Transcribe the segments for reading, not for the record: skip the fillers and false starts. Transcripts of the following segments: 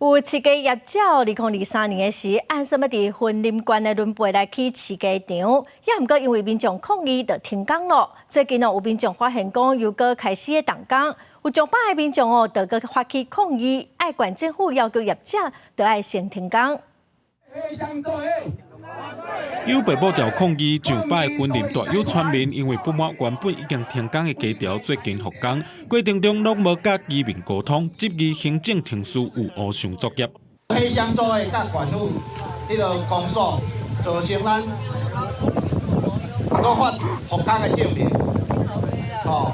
有飼雞業者，2023年的時，按什麼佇雲林縣的崙背來起飼雞場，也毋過因為民眾抗議就停工咯。最近哦，有民眾發現講又閣開始咧動工，有上百个民眾哦，就閣發起抗議，愛縣政府要求業者著愛先停工。有白布條抗議上百个雲林大有村民，因為不滿原本已經停工的雞場最近復工，過程中攏無佮居民溝通，質疑行政程序有烏相作業。黑箱作業佮縣府彼个公所造成咱閣發復工的證明，吼，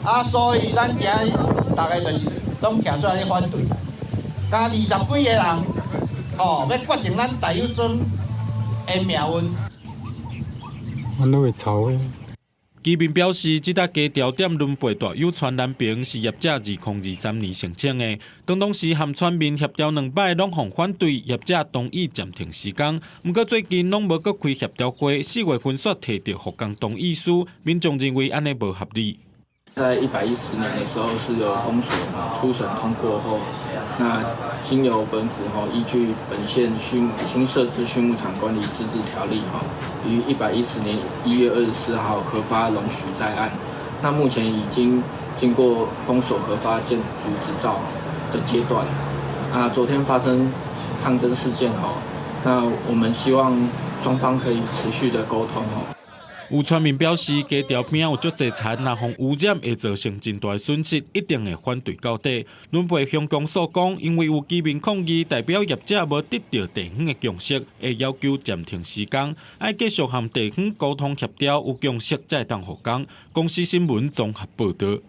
啊，所以咱今日逐个就是攏徛出來反對，加20幾个人，吼，欲決定咱大有村的命運。阮攏會吵的。居民表示，這搭雞場佇崙背大有村南爿是業者2023年申請的，當當時和村民協調兩擺，攏予反對，業者同意暫停施工。毋過最近攏無閣開協調會，4月份煞提著復工同意書，民眾認為按呢無合理。在110年的時候，是由公所初審通過後，那經由本府依據本縣畜新設之畜牧場管理自治條例於110年1月24號核發容許在案。那目前已經經過公所核發建築執照的階段。啊，昨天發生抗爭事件那我們希望雙方可以持續的溝通。有村民表示，雞場邊有足濟田，若予污染會造成真大損失，一定會反對到底。崙背鄉公所講，因為有居民抗議，代表業者無得到地方的共識，會要求暫停施工，愛繼續和地方溝通協調，有共識才會當復工。公視新聞綜合報導。